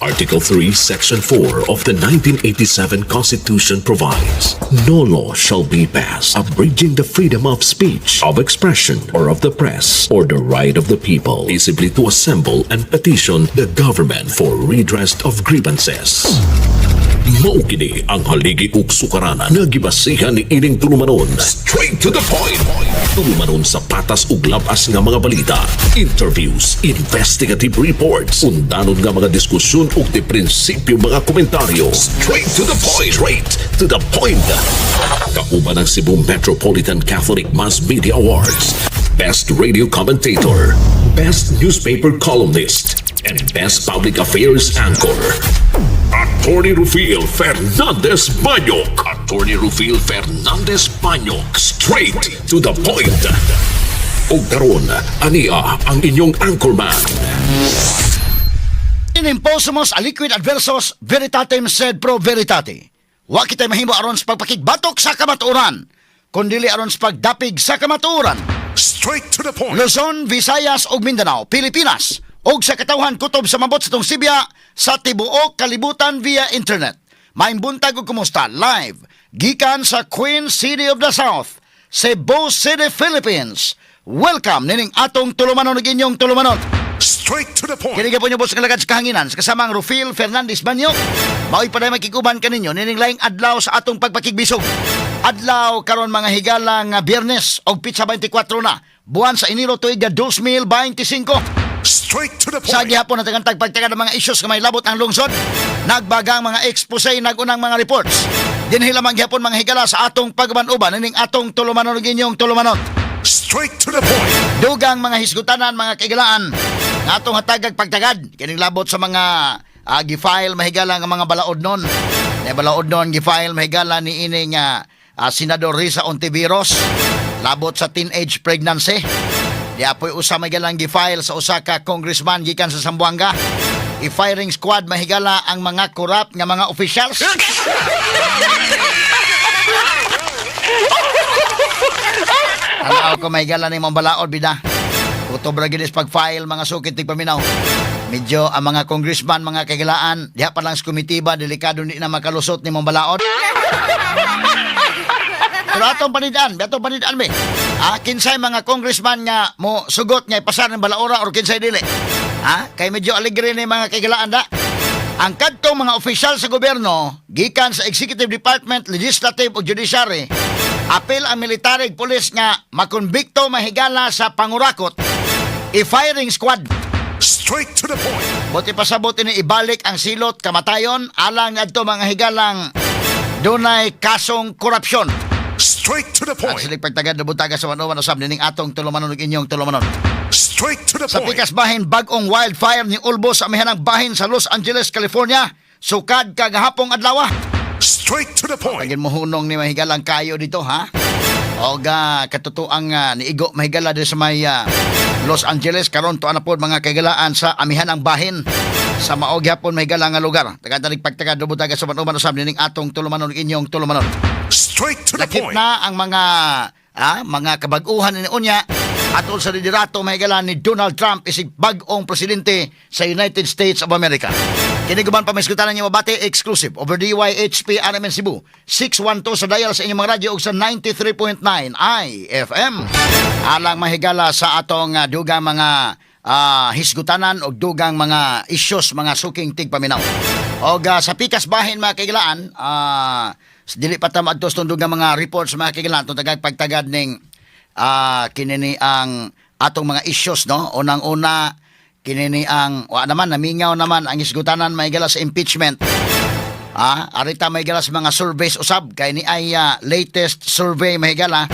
Article 3, Section 4 of the 1987 Constitution provides, "No law shall be passed abridging the freedom of speech, of expression, or of the press, or the right of the people peaceably to assemble and petition the government for redress of grievances." Mao kini ang haligi ug sukaranan nga gibasihan ni ining tulumanon. Straight to the point. Tulumanon sa patas ug labas nga mga balita, interviews, investigative reports, undanon nga mga diskusyon ug de prinsipyo mga komentaryo. Straight to the point. Straight to the point. Kauban ang Cebu Metropolitan Catholic Mass Media Awards, Best Radio Commentator, Best Newspaper Columnist, and Best Public Affairs Anchor. Attorney Rufil Fernandez Banyok. Attorney Rufil Fernandez Banyok. Straight to the point. Ug karon, ania ang inyong anchorman. Imposumus aliquid adversus veritatem sed pro veritate. Wa kitay mahimo aron sa pagpakigbatok sa kamatuoran, kundili aron sa pagdapig sa kamatuoran. Straight to the point. Luzon, Visayas ug Mindanao, Pilipinas ug sa katawhan kutob sa mabot sa atong sibya sa tibuok kalibutan via internet. Maayong buntag ug kumusta live gikan sa Queen City of the South, Cebu City, Philippines. Welcome nining atong tulumanon ug inyong tulumanon. Straight to the point. Kini po niyo sa kalagad sa kahanginan sa kasamang Rufil Fernandez Banyo. Mao'y paday makiguban kaninyo nining laing adlaw sa atong pagpakigbisog. Adlaw karon, mga higala, nga Biyernes og pitsa 24 na buwan sa Enero, tuig 2025. Straight to the Sa point. gihapon na tagantag pagtaga ng mga issues nga may labot ang lungsod, nagbagang mga expose, nagunang mga reports. Dinhi lamang gihapon, mga higala, sa atong pagban-uban nining atong tulumanon ug inyong tulumanon. Straight to the point. Dugang mga hisgutanan, mga kaigalaan, nga atong hatagag pagtagad kining labot sa mga gi-file, mahigala, nga mga balaod nun. Na balaod nun gi-file, mahigala, ni ining Senador Risa Hontiveros labot sa teenage pregnancy. Di apoy usa mahigalang gi-file sa usa ka congressman gikan sa Zamboanga. I-firing squad, mahigala, ang mga corrupt nga mga officials. Tanaw ko, mahigala, ni mong balaod bida. Kutob ra gyud is pag-file, mga sukit tigpaminaw. Medyo ang mga congressman, mga kagilaan, diha pa lang sa komitiba, delikado ni na makalusot ni mong balaod. Pero atong panidaan be. Ah, kinsay mga congressman nga mo sugot nga ipasar ng balaora or kinsay dili? Ah, kay medyo alegre ni mga kagilaan da. Ang kadtong mga opisyal sa gobyerno, gikan sa Executive Department, Legislative o Judiciary, apil ang military ug pulis nga makonbikto, mahigala, sa pangurakot, i-firing squad. Straight to the point. Buti pasabot ini ibalik ang silot kamatayon alang adto, mga higalang dunay kasong korupsyon. Straight to the At point. silig pagtagad na buntaga sa 101 usab nining atong tulumanon ug inyong tulumanon. Straight to the Sa point. pikas bahin, bag-ong wildfire ni ulbo sa amihanang bahin sa Los Angeles, California. Sukad kagahapong adlaw. Straight to the point. Pagin mo hunong ni mahigalang kayo dito, ha? O ga katotoang niigo, mahigala, dito sa may Los Angeles karon tuan na pod, mga kaigalaan, sa amihanang bahin sa mao gyapon, mahigala, nga lugar. Taga-tanig pagtaga dubutaga sa manuman usab nining atong tulumanon ug inyong tulumanon. Straight to the Lakip point. na ang mga kabag-uhan ni unya atol sa liderato, mahigala, ni Donald Trump isig bag-ong presidente sa United States of America. Kini guban pamisgutan niyo mabati exclusive over DYHP RMN Cebu 612 sa dial sa inyong mga radyo ug sa 93.9 IFM. Alang, mahigala, sa atong dugang mga hisgutanan og dugang mga issues, mga suking tigpaminaw. Og sa pikas bahin, mga kaigalaan, dili pa ta maadto sa dugang mga reports, mga kaigalaan, itong tagag pagtagad ning kinini ang atong mga issues, no. Unang-una kinini ang wa naman namingaw naman ang hisgutanan, mahigala, sa impeachment. Arita, mahigala, sa mga surveys usab kay ni ay latest survey, mahigala,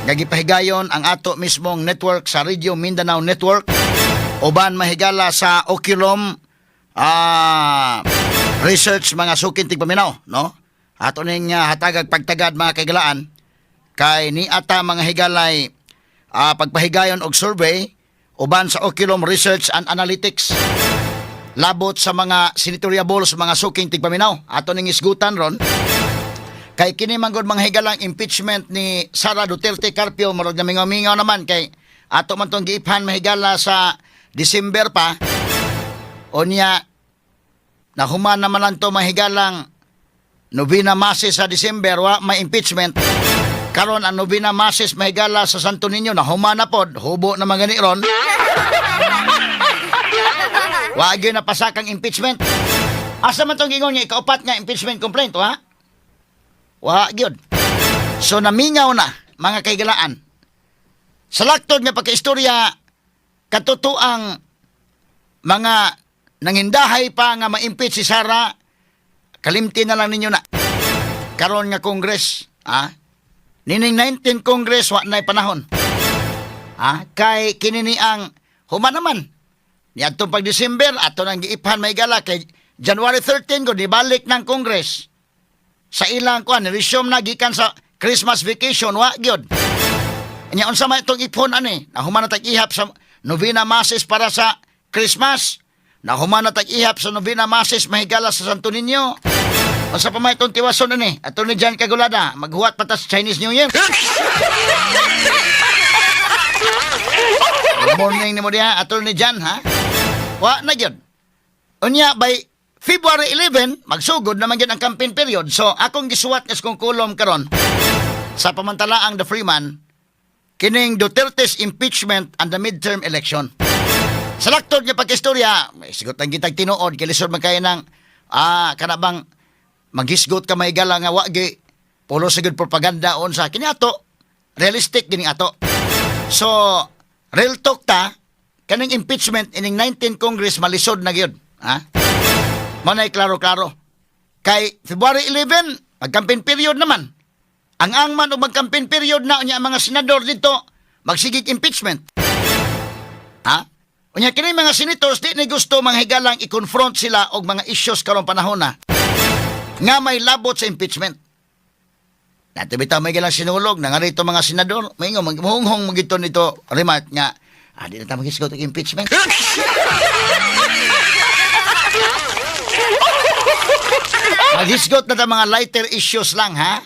nga gipahigayon ang ato mismong network sa Radio Mindanao Network uban, mahigala, sa Oculum Research, mga sukin tigpaminaw, no. Ato ning hatagag pagtagad, mga kaigalaan, kay ni ata, mga higalay, pagpahigayon og survey uban sa Oculum Research and Analytics labot sa mga senatoriables, mga suking tigpaminaw. Ato ning isgutan ron kay kini manggod, mga higalang impeachment ni Sara Duterte Carpio murag namingaw-mingaw naman kay ato man tong giiphan, mahigala, sa December pa. Unya, nahuman naman lang to mahigalang Novena Masses sa December, wa may impeachment. Karon ang Novena Masses mahigala sa Santo Niño, nahuman na pod, hubo na mga gani ron. Wa gyud napasak ang impeachment. Asa man tong gingon nga ikaupat nga impeachment complaint, wa? Wa gyud. So namingaw na mga kaigalaan. Sa laktod nga pagkaistorya, katotoang mga nangindahay pa nga ma-impeach si Sara, kalimti na lang ninyo na. Karon nga Congress, ha? Nining 19 Congress, wa na'y panahon. Ha? Kay kinini ang human naman. Niadtong pag December, ato nang giiphan may gala kay January 13 ko nibalik ng Congress. Sa ilang kuan, resume na gikan sa Christmas vacation, wa gyud. Nya unsa man itong iphon ani? Nahuman na tag ihap sa Novena Masses para sa Christmas. Nahuman na tag ihap sa Novena Masses mahigala sa Santo Niño. Unsa pa man itong tiwason ani? Ato ni Jan Kagulada, maghuwat pa ta sa Chinese New Year. Good morning nimo diha, ato ni Jan ha. Wa na gyud. Unya by February 11, magsugod naman gyud ang campaign period. So akong gisuwat nga kong kulom karon sa pamantalaang The Freeman kining Duterte's impeachment and the midterm election. Sa laktod nga pagkistorya, may sigot ang gitag tinuod, kay lisod man kayo ng, kana bang maghisgot ka may gala nga wagi, pulo sa good propaganda on sa kini ato, realistic gini ato. So, real talk ta, kaning impeachment ining 19 Congress malisod na gyud, ha? Manay klaro-klaro. Kay February 11, mag-campaign period naman. Ang angman og mag-campaign period na unya ang mga senador dito magsigig impeachment. Ha? Unya kini mga senators di ni gusto manghigalang i-confront sila og mga issues karong panahon na nga may labot sa impeachment. Nato bitaw may gilang sinulog na nga rito mga senador, may nga maghunghong mo gito nito remark nga di na ta maghisgot og impeachment. Maghisgot na ta mga lighter issues lang ha.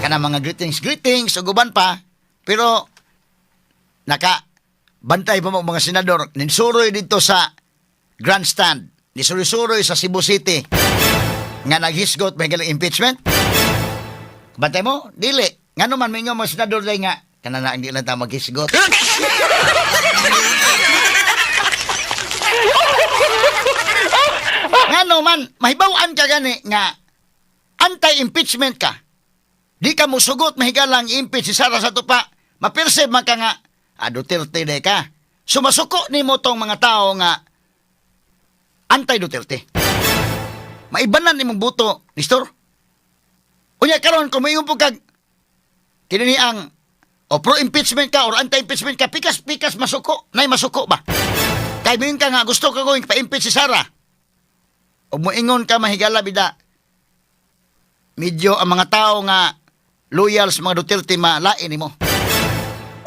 Kana mga greetings greetings ug uban pa, pero naka bantay pa mo mga senador ninsuroy dito sa grandstand, nisuroy-suroy sa Cebu City nga naghisgot may galing impeachment. Bantay mo dili ngano man mingon mga senador day nga kana na hindi lang ta maghisgot. Ngano man mahibaw-an ka gani nga anti-impeachment ka. Di ka musugot mahigalang impeach si Sara sa tupa. Maperceive man ka nga, Duterte de ka. Sumasuko nimo tong mga tao nga anti-Duterte. Maibanan nimong buto, Nestor. Unya karon kung moingon po kag kini ang o pro-impeachment ka or anti-impeachment ka, pikas-pikas masuko. Nay masuko ba? Kay moingon ka nga gusto ka going pa-impeach si Sara. O moingon ka mahigala bida. Medyo ang mga tao nga loyal sa mga Duterte malain nimo.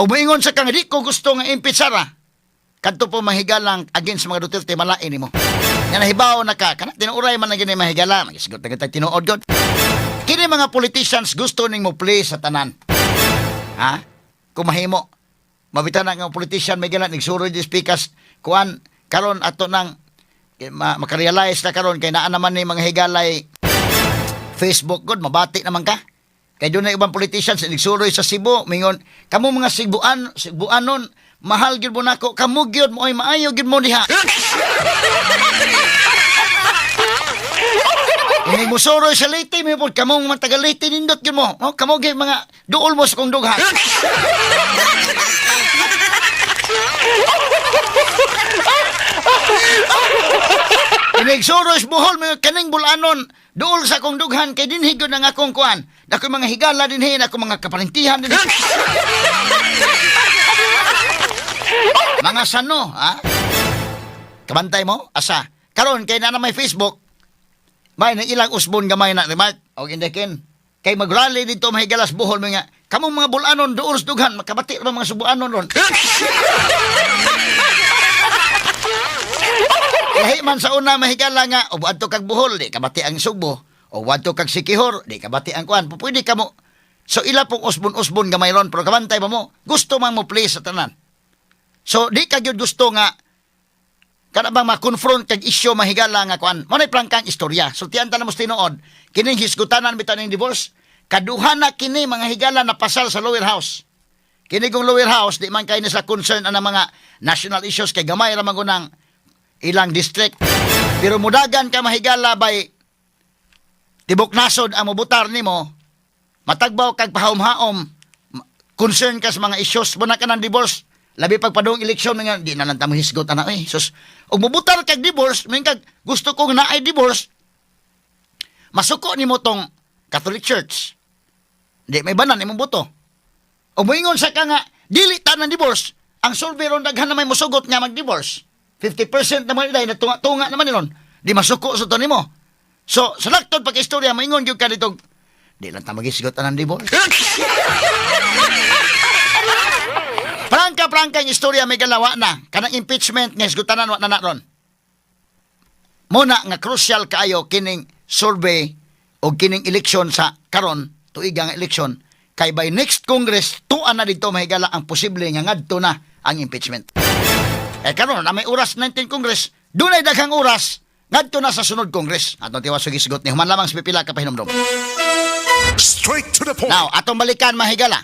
O moingon sa kang di ko gusto nga impeach Sara. Kadto po mahigalang against mga Duterte malain nimo. Nga nahibaw na ka, kana tinuoray man na gini mahigala, magisgot na kita tinuod gud. Kini mga politicians gusto ning mo play sa tanan. Ha? Kung mahimo. Mabitan na nga politician may gala nagsuroy di speakers kuan karon ato nang makarealize na karon kay naa naman ni mga higalay Facebook god mabati naman ka. Kay doon na ibang politicians nagsuroy sa Cebu mingon kamo mga Cebuan, Cebuanon mahal gyud mo nako, kamo gyud mo ay maayo gyud mo diha. Ini musuroy sa Leyte, may pod kamong mga taga Leyte nindot gyud mo. Oh, kamo gyud mga duol mo sa kong dughan. Inigsuroy sa Bohol, mga kaning bulanon, duol sa akong dughan, kay dinhi gyud ang akong kuan. Dako mga higala dinhi, dako mga kaparintihan dinhi. Mga sano, ha? Kabantay mo? Asa? Karon kay na may Facebook, may nang ilang usbon gamay na remark og indikin. Kay magrally dito mahigalas Bohol mga kamong mga bulanon duol sa dughan, makabati ra mga subuanon ron. Lahi man sa una mahigala nga o adto kag Bohol di kabati ang Sugbo, o adto kag Sikihor di kabati ang kuan. Pwede ka mo. So ila pong usbon-usbon gamay ron pero kabantay pa mo. Gusto man mo play sa tanan. So di ka gyud gusto nga Kana bang ma-confront kag isyu, mahigala, nga kuan. Mo na prangkang istorya. Sultian ta na mo tinuod. Kining hisgutanan bitaw ning divorce, kaduha na kini, mga higala, na pasal sa lower house. Kini kong lower house, di man kay ni sa concern ang mga national issues kay gamay ra man ng ilang district. Pero mudagan ka, mahigala, bay tibok nasod ang mobutar nimo, matagbaw kag pahaom-haom, concern ka sa mga issues mo na ka ng divorce, labi pagpadung eleksyon nga di na lang ta mohisgot ana eh. Sus, og mobutar kag divorce, min kag gusto kong naay divorce, masuko nimo tong Catholic Church. Di may banan imong boto. O moingon sa ka nga dili ta ng divorce, ang survey ron daghan na may mosugot nga mag-divorce. 50% naman nila natunga-tunga naman nilon. Di masuko sa to nimo. So, sa laktod pag istorya, moingon gyud ka dito, di lang ta magisgot ng divorce. Prangka-prangka ang istorya may galawa na. Kanang impeachment nga hisgutanan, wa na na ron. Muna nga crucial kaayo kining survey o kining eleksyon sa karon, tuiga nga eleksyon, kay by next Congress tuan na dito, mahigala, ang posible nga ngadto na ang impeachment. Eh karon na may oras 19 Congress, dunay daghang oras ngadto na sa sunod Congress. Atong tiwas og hisgot ni human lamang sa pipila ka pahinumdom. Straight to the point. Now, atong balikan, mahigala.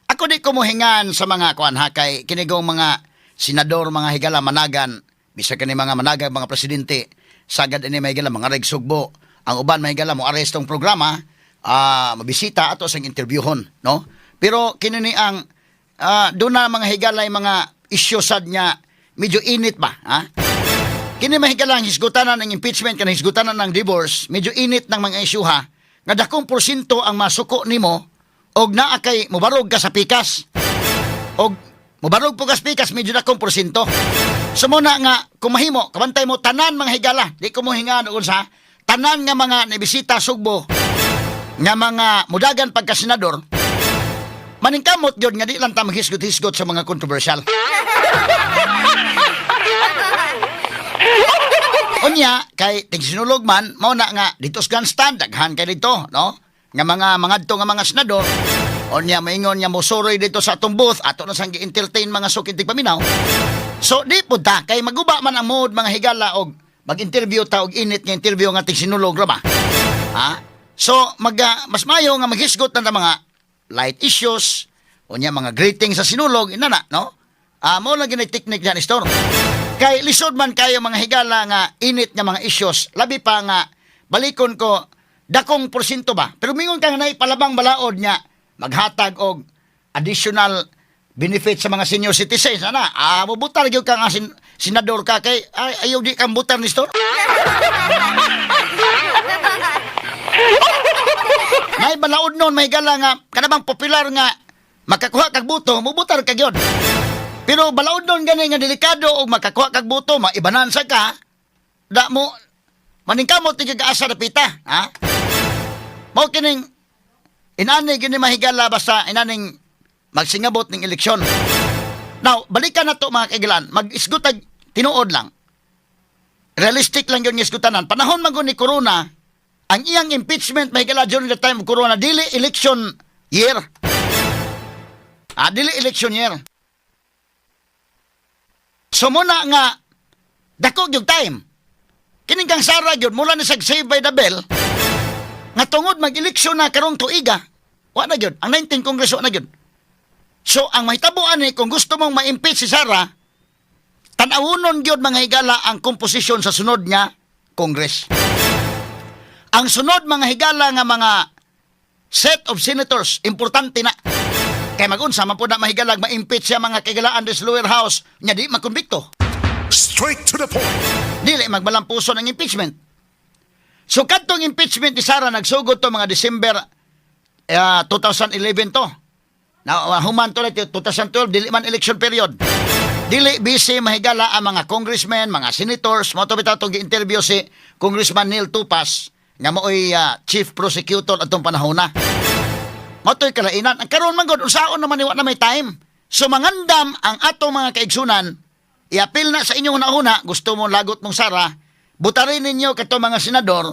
Ako di ko mohingan sa mga kuan ha, kay kinigong mga senador, mga higala, managan bisa kani mga managan mga presidente sagad ini, mahigala, mga regsugbo ang uban, mahigala, mo arestong programa, mabisita ato sa interviewhon, no? Pero kini ni ang doon na, mga higala, yung mga isyu sad niya medyo init ba, ha? Kini, mahigala, ang hisgutanan ng impeachment kanang hisgutanan ng divorce, medyo init ng mga isyu ha, nga dakong porsyento ang masuko nimo og naa kay mobarog ka sa pikas. Og mobarog po ka sa pikas, medyo dakong porsyento. So muna nga kung mahimo, kabantay mo tanan, mga higala, di ko mo hingaan og unsa, tanan nga mga nibisita Sugbo nga mga mudagan pagka senador, maningkamot gyud nga di lang ta maghisgot-hisgot sa mga controversial. Unya, kay tigsinulog man, mao na nga dito sa grandstand, daghan kay dito, no? Nga mga mangadto nga mga senador. Unya maingon nga mosuroy dito sa atong booth, ato na sang gi-entertain mga sukid paminaw. So di pud ta kay maguba man ang mood, mga higala, og mag-interview ta og init nga interview nga tigsinulog ra ba. Ha? So mag mas mayo nga maghisgot na ta mga light issues, unya mga greeting sa sinulog, ina na, no? Mo lang gini technique niya ni Store. Kay lisod man kayo, mga higala, nga init nga mga issues, labi pa nga balikon ko dakong porsyento ba. Pero mingon ka nga nay palabang balaod nga maghatag og additional benefit sa mga senior citizens ana, mubutar gyud ka nga senador ka kay ay, ayaw di kang butar ni Store. Nay balaod noon may gala nga kanabang popular nga makakuha kag boto, mubutar ka gyud. Pero balaod noon gani nga delikado og makakuha kag boto, maibanan sa ka, da mo maningkamot ti kag-asa dapita, ha? Mao kining inani gini, mahigala, basta inaning magsingabot ning eleksyon. Now, balikan na to, mga kaigilan, mag-isgutag tinuod lang. Realistic lang yun nga isgutanan. Panahon man gud ni Corona, ang iyang impeachment, mahigala, during the time of Corona, dili election year. Dili election year. So muna nga dako gyud time. Kining kang Sara gyud mula ni sag Saved by the Bell nga tungod mag-eleksyon na karong tuiga, wa na gyud. Ang 19 Congress wa na gyud. So ang mahitabo ani kung gusto mong ma-impeach si Sara, tan-awonon gyud, mga higala, ang komposisyon sa sunod nga Congress. Ang sunod, mga higala, nga mga set of senators, importante na. Kay magunsa man po na, mahigalag, ma-impeach siya, mga kahigalaan, this lower house, nya di makonbikto. Straight to the point. Dili magbalampuso ng impeachment. So kadtong impeachment ni Sara nagsugod to mga December 2011 to. Na human to na 2012, dili man election period. Dili busy, mahigala, ang mga congressmen, mga senators, mo to bitaw tong gi-interview si Congressman Neil Tupas nga maoy chief prosecutor atong panahon na. Mao to'y kalainan. Ang karon man gud, unsaon naman ni wa na may time. So mangandam ang atong mga kaigsunan, iapil na sa inyong una, gusto mo lagot mong Sara, butarin ninyo kato mga senador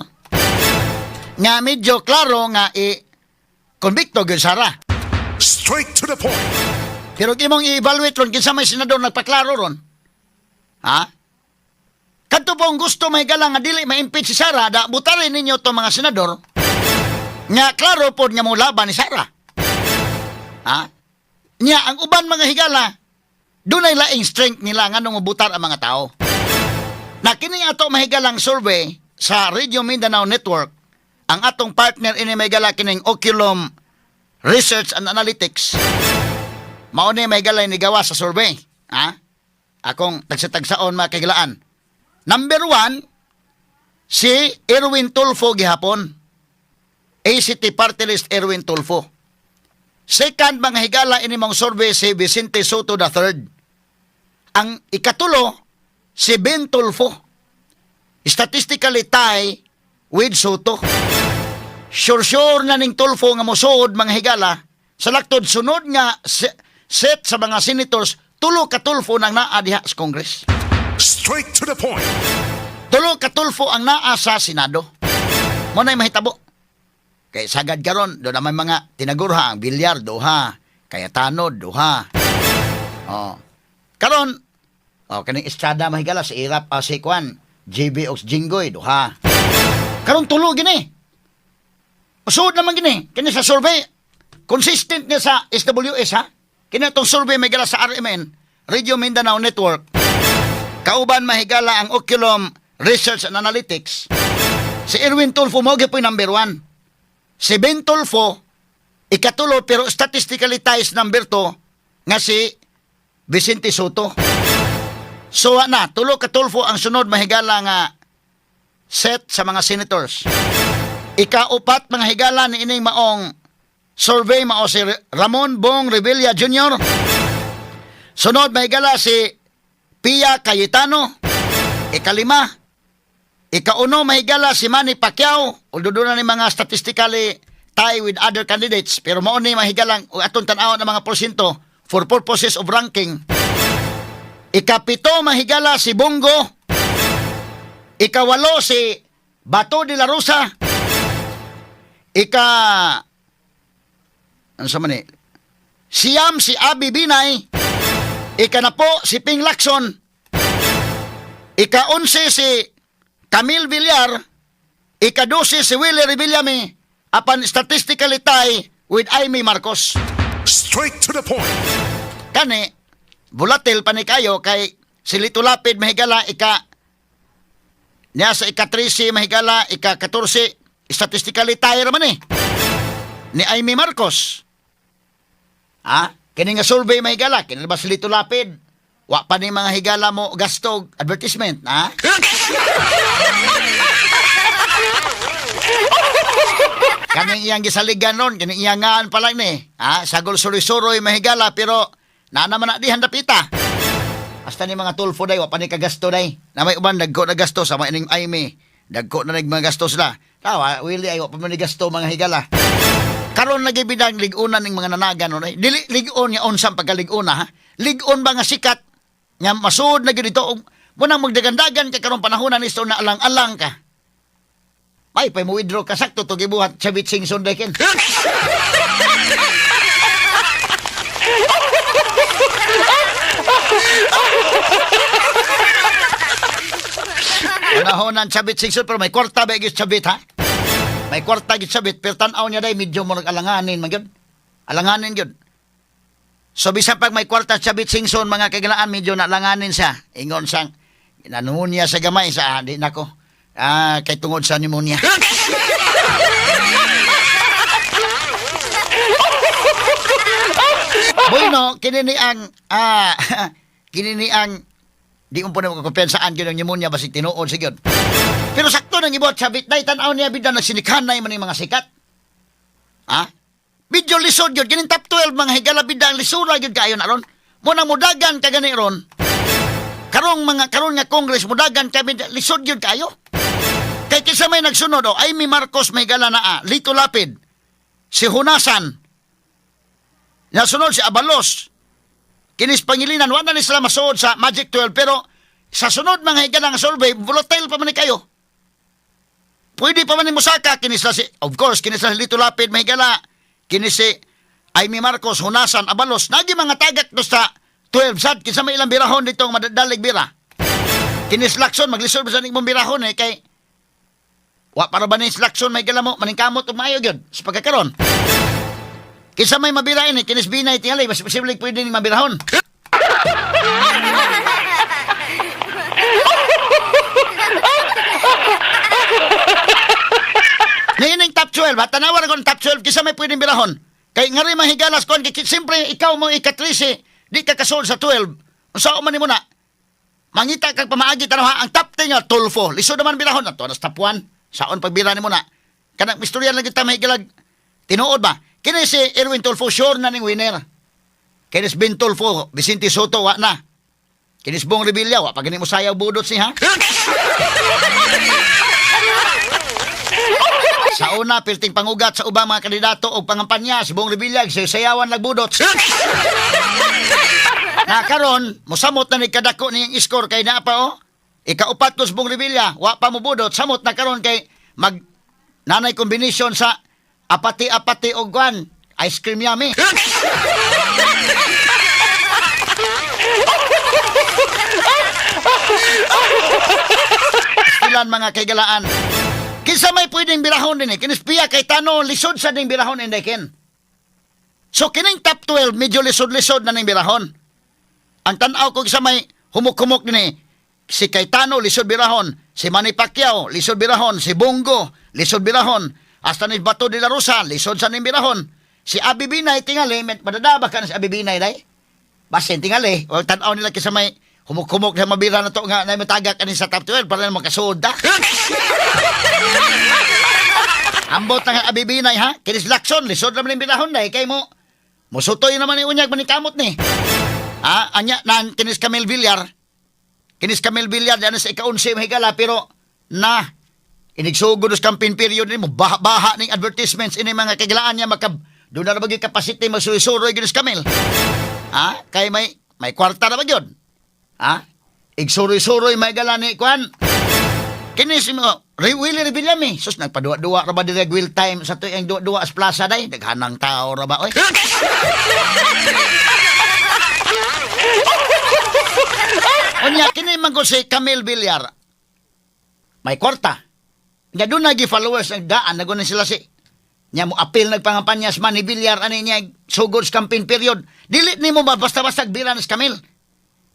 nga medyo klaro nga i konbikto gyud Sara. Straight to the point. Pero kung imong i-evaluate ron kinsa may senador nagpaklaro ron. Ha? Kadto pong gusto, mahigala, nga dili ma-impeach si Sara, da butarin ninyo to mga senador nga klaro pod nga mo laban ni Sara. Ha? Nya ang uban, mga higala, dunay laing strength nila nganong mobutar ang mga tao. Na kini ato, mahigalang survey sa Radio Mindanao Network, ang atong partner ini, mahigala, kining Oculum Research and Analytics. Mao ni, mahigala, ni gawa sa survey. Ha? Akong tagsa-tagsaon, mga kahigalaan. Number 1, si Erwin Tulfo gihapon. ACT Party List Erwin Tulfo. Second, mga higala, ini mong survey si Vicente Sotto III. Ang ikatulo, si Ben Tulfo. Statistically tie with Sotto. Sure-sure na ning Tulfo nga mosuod, mga higala. Sa laktod sunod nga set sa mga senators, tulo ka Tulfo nang naa diha sa Congress. Straight to the point. Tulo ka Tulfo ang naa sa Senado. Mao na'y mahitabo. Kay sagad karon, do naman mga tinagurha ang Villar, duha, Cayetano, duha. Oh. Karon, oh, kaning Estrada, mahigala, si Erap, si kwan, JB og Jinggoy, duha. Karon tulo gini. Usuod naman gini. Kini sa survey, consistent niya sa SWS, ha. Kini itong survey, mahigala, sa RMN, Radio Mindanao Network. Kauban, mahigala, ang Oculum Research and Analytics. Si Erwin Tulfo mo gyud number 1. Si Ben Tulfo ikatulo, pero statistically ties number 2 nga si Vicente Sotto. So wa na, tulo ka Tulfo ang sunod, mahigala, nga set sa mga senators. Ikaupat, mga higala, ni ining maong survey mao si Ramon Bong Revilla Jr. Sunod, mahigala, si Pia Cayetano. Ikalima. Ikauno, mahigala, si Manny Pacquiao. Although doon na ni mga statistically tie with other candidates. Pero mao ni, mahigalang, atong tan-awon ang mga porsyento for purposes of ranking. Ikapito, mahigala, si Bong Go. Ikawalo si Bato de la Rosa. Ano sa man ni? 9 si Abby Binay. Ikanapo si Ping Lacson. Ika-11 si Camille Villar. Ika-12 si Willie Revillame. Apan statistically tie with Imee Marcos. Straight to the point. Kani, volatile pa ni kayo kay si Lito Lapid, mahigala, ika niya sa ika-13, mahigala, ika-14, statistically tie raman eh ni Imee Marcos. Ha? Kini nga survey, mahigala, kini ba si Lito Lapid? Wa pa ni, mga higala, mo gasto og advertisement, ha? Kaning iyang gisaligan ron, kaning iyang ngaan pa lang ni. Ha? Sagol suroy-suroy, mahigala, pero naa naman na dihan dapita. Hasta ni mga Tulfo day, wa pa ni kagasto day. Na may uban, dagko na gasto sa mga ining Imee. Dagko na nag mga gasto sila. Tawa, Willie ay wa pa man ni gasto, mga higala. Karon lagi bidang lig-unan ning mga nanagan no. Dili lig-on nga unsang pagkalig-una, ha. Lig-on ba nga sikat nga masuod na gyud ito og munang magdagandagan kay karong panahon na nisto na alang-alang ka. Ay, pay mo withdraw ka sakto to gibuhat Chavit Singson dekin. Panahon ng Chavit Singson, pero may kwarta ba gyud Chavit, ha? May kwarta gyud Chavit, pero tan-aw niya day medyo mo alanganin man gyud. Alanganin gyud. So bisan pag may kwarta Chavit Singson, mga kagilaan, medyo naalanganin siya. Ingon sang nanunya sa gamay sa di nako. Ah, kay tungod sa pneumonia. Bueno, kini ni ang di mo po na makakumpensaan gyud ang pneumonia basig tinuod sa gyud. Pero sakto nang ibot sa day tan-aw niya bida nagsinikhanay man yung mga sikat. Ha? Medyo lisod gyud kining top 12, mga higala, bida ang lisura gyud kaayo na ron. Mo nang mudagan ka gani ron. Karong mga karon nga Congress mudagan ka bida, lisod gyud kaayo. Kay kinsa may nagsunod o Imee Marcos may gala naa, Lito Lapid, si Honasan, nasunod si Abalos, Kinis Pangilinan, wala ni sila masuod sa Magic 12, pero sa sunod, mga higala, nga survey, volatile pa man ni kayo. Pwede pa man ni Musaka, kini sila si, of course, kini sila si Lito Lapid, mahigala, kini si Imee Marcos, Honasan, Abalos, nagi mga tagak do sa 12 sad, kinsa may ilang birahon dito ang madadalig bira. Kinis Lacson, maglisod ba sa ning mong birahon eh, kay wa para ba ni Lacson may galamo, maningkamot ug maayo gyud sa pagkakaron. Kinsa may mabira ini, kinis Binay tingali, mas posible pwede ning mabirahon. Niining top 12, ha? Tanawa na ko ng top 12, kinsa may pwedeng birahon. Kay nga rin mahigalas kon, kay siyempre ikaw mo ika-13, di ka kasol sa 12. Unsa man nimo na? Mangita kag pamaagi tanaw ha, ang top 10 nga Tulfo. Lisod naman birahon ato nas top 1. Saon pagbira nimo na? Kanang istorya lang kita mahigalag. Tinuod ba? Kini si Erwin Tulfo sure na ning winner. Kinis Ben Tulfo, Vicente Soto wa na. Kinis Bong Revilla wa pa gani mo sayaw budot siya. Sa una, pilting pangugat sa ubang mga kandidato o pangampanya, si Bong Revilla, sayawan lagbudot. Na karon, mosamot na ni kadako niyang iskor kay naa pa oh. Ikaupat ko sa Bong Revilla, wa pa mobudot, samot na karon kay mag nanay combination sa apati-apati og kwan, ice cream yummy. Ilan mga kaigalaan. Kinsa may pwedeng birahon din eh. Kinis Pia kay Tano, lisod sa ding birahon inday ken. So kining top 12, medyo lisod-lisod na ning birahon. Ang tan-aw ko sa may humuk-humuk din eh. Si Cayetano, lisod birahon. Si Manny Pacquiao, lisod birahon. Si Bongo, lisod birahon. Hasta ni Bato de la Rosa, lisod sa ning birahon. Si Abi Binay, tingali, madadaba ka na si Abi Binay, day. Basin, tingali. O tan-aw nila kisa may humuk-humuk na mabira na to nga na matagak ani sa top 12 para na makasuod ta. Ambot na nga Abi Binay, ha? Kinis Lacson, lisod naman yung birahon, day. Kay mo, musutoy naman ni unyag, manikamot ni. Ah, anya nan kinis Camille Villar. Kinis Camille Villar diyan sa ika-11 mahigala pero na inigsugod sa campaign period nimo baha-baha ning advertisements ini mga kagilaan niya makab doon na ba gyud capacity magsuroy gyud sa Camille. Ha? Kay may kwarta na ba gyud? Ha? Igsuroy-suroy may gala ni kwan. Kini si mo, Willie Revillame. Sus, nagpaduwa-duwa ra ba dire will time sa tuyang duwa-duwa as plaza day. Daghanang tao ra ba oy. Unya kini man ko si Camille Villar. May kwarta. Nya doon nagi followers ang daan nagunan sila si Nya mo apil nagpangampanya sa Manny Villar ani niya sugod sa campaign period. Dili nimo ba basta-basta biran sa Camille.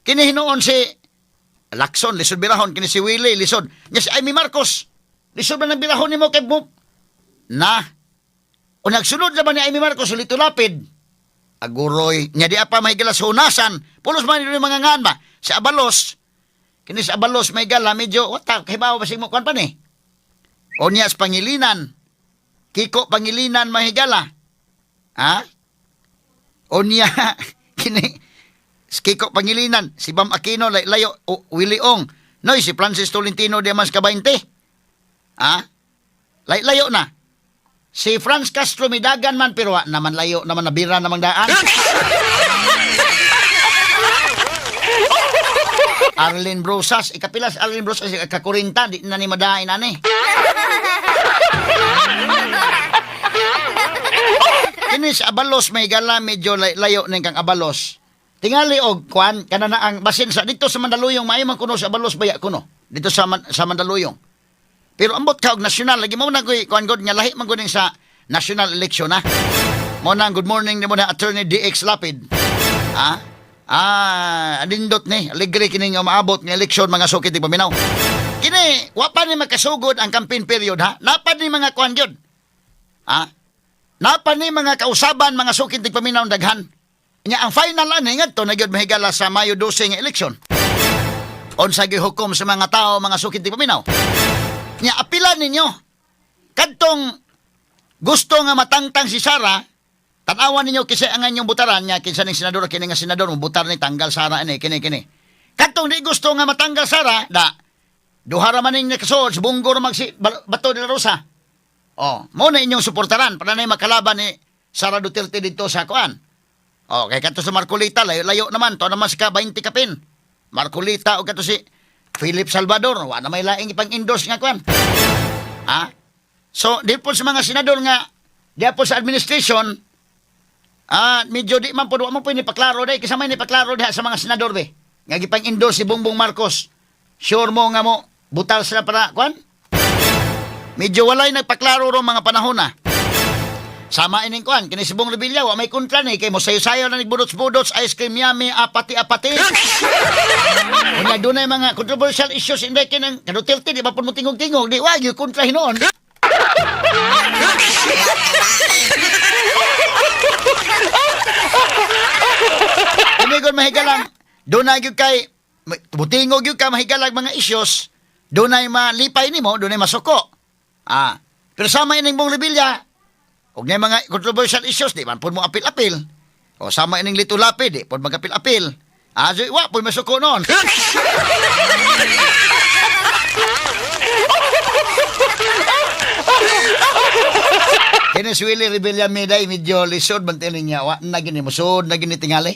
Kini hinuon si Lacson, lisod birahon, kini si Willie, lisod. Nya si Amy Marcos, lisod man ang birahon nimo kay mo. Na. O nagsunod naman ni Amy Marcos, Lito Lapid. Aguroy, nya di apa may gilas hunasan. Pulos man yung mga ngan ba? Si Abalos, kini si Abalos may gala, medyo, what the, kahibaw ba mo kwan pa ni? O niya sa Pangilinan, Kiko Pangilinan mahigala. Ha? O niya, kini, si Kiko Pangilinan, si Bam Aquino, layo, o, Willie Ong, Noy, si Francis Tolentino de mas ka-20. Ha? Layo na. Si Franz Castro midagan man pero wa naman layo naman nabira namang daan. Arlene Brosas, ikapilas Arlene Brosas, ikakurinta, di na ni madain ani. Kini si Abalos may gala medyo layo ning kang Abalos. Tingali og kuan kana na ang basin sa dito sa Mandaluyong maayo man kuno sa Abalos baya kuno dito sa sa Mandaluyong. Pero ambot ka og nasyonal lagi mo na koy kuan god nga lahi man gud ning sa national election ha. Mo na good morning nimo na Attorney DX Lapid. Ha? Ah, anindot ni alegre kini nga maabot nga eleksyon mga sukit di paminaw. Kini wa pa ni makasugod ang campaign period ha. Napa ni mga kuan gyud. Ha? Napa ni mga kausaban mga sukit di paminaw daghan. Nya ang final ani ngadto na gyud mahigala sa Mayo 12 nga eleksyon. Unsa gyud hukom sa mga tao mga sukit di paminaw. Nya apila ninyo kadtong gusto nga matangtang si Sara, tan-awan ninyo kinsa ang inyong butaran nya kinsa ning senador kini nga senador mo butar ni tanggal Sara ani kini kini. Kadtong di gusto nga matanggal Sara, da duha ra man ning nakasuod si Bongo ra magsi Bato de la Rosa. Oh, mo na inyong suportaran para na makalaban ni Sara Duterte dito sa kuan. Oh, kay kadto sa Marcoleta layo, layo naman to naman sa ka 20 kapin. Marcoleta o kadto si Philip Salvador, wa na may laing ipang-endorse nga kuan. Ha? So, di po sa mga senador nga, di po sa administration, medyo di man po, wa man po ni paklaro day, kaysa may ni paklaro diha sa mga senador be. Nga gipang-endorse si Bongbong Marcos. Sure mo nga mo butal sila para kwan? Medyo walay nagpaklaro ro mga panahon na. Sama ining kwan, kini si Bong Revilla, wa may kontra ni kay mo sayo-sayo na nagbudots-budots, ice cream yummy, apati-apati. Unya dunay mga controversial issues inday kinang Duterte di ba pud mo tingog-tingog, di wa gyud kontra hinuon. Kinigon mahigalang, dunay gyud kay mutingog gyud ka mahigalag mga issues, dunay malipay nimo, dunay masuko. Ah, pero sama ining Bong Revilla, og na mga controversial issues, di man pud mo apil-apil. O sama ining Lito Lapid, di pud magapil-apil. Ah, so, wa pud masuko noon. Kini si Willie Revilla Meday, medyo lisod man tining niya. Wa na gini musod na gini tingali.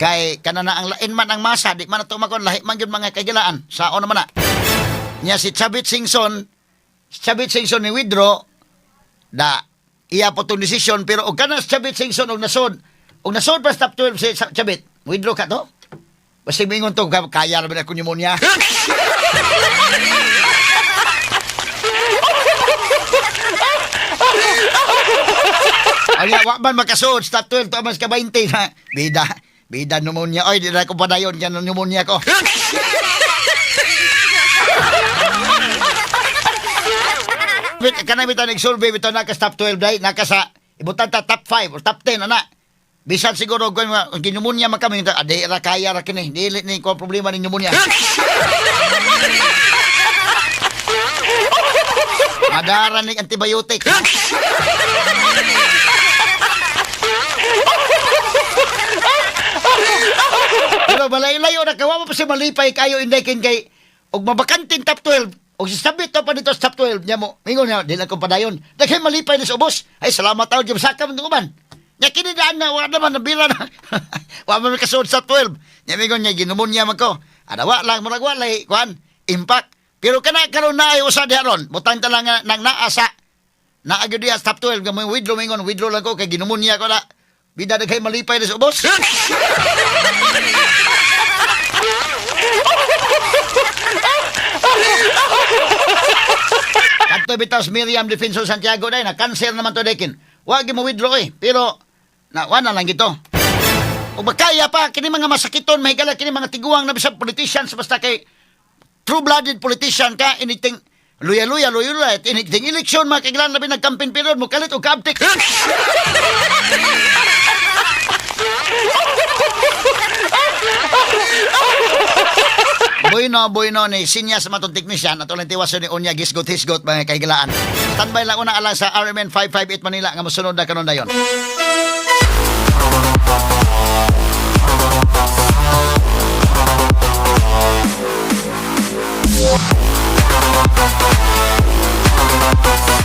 Kay kana na ang lain man ang masa, di man na tumakon lahi man gyud mga kagilaan. Sao naman na. Nya si Chavit Singson, si Chavit Singson ni withdraw da iya po tong desisyon, pero og kana si Chavit Singson og nasod pa sa top 12 si Chavit, withdraw ka to. Basta mingon to, kaya ra ba na pneumonia. Ay, wa man makasuod sa top 12 to mas ka 20 na. Bida, bida pneumonia. Oy, di na ko padayon yan pneumonia ko. Wait, kanang bitaw nag-survey bitaw naka sa top 12 dai, naka sa ibutan ta top 5 or top 10 ana. Bisan siguro kung mga pneumonia man kami, adi ra kaya ra kini. Dili ni ko problema ni pneumonia. Madara ni antibiotic. Pero balay-layo na kawa pa siya malipay kayo inday kin kay og mabakanting top 12 og si sabit to pa dito sa top 12 niya mo. Mingon niya di lang ko padayon. Daghay malipay ni sa ubos. Ay, salamat taon jud saka man uban. Nya kini daan na wa naman nabila na. Wa man kasuod sa 12. Nya mingon niya ginumunya man ko. Ada wa lang murag walay kuan impact. Pero kana karon na ay usa diha ron. Butang ta lang nga nang naa sa naa gyud diha sa top 12 nga mo withdraw, mingon withdraw lang ko kay ginumunya ko na. Bida daghay malipay ni sa ubos. Kadto bitaw si Miriam Defensor Santiago day na cancer naman to dekin. Wa gyud mo withdraw eh, pero na wa na lang gito. O bakaya pa kini mga masakiton mahigala kini mga tiguang na bisag politicians, basta kay true-blooded politician ka, anything luya-luya luya-luya anything election mga kailan labi nag-campaign period mo kalit og kaabtik. Bueno, bueno ni sinya sa matong technician at ulang tiwaso ni Unya gisgot hisgot mga kahigalaan. Standby lang una alang sa RMN 558 Manila nga mosunod na kanon dayon.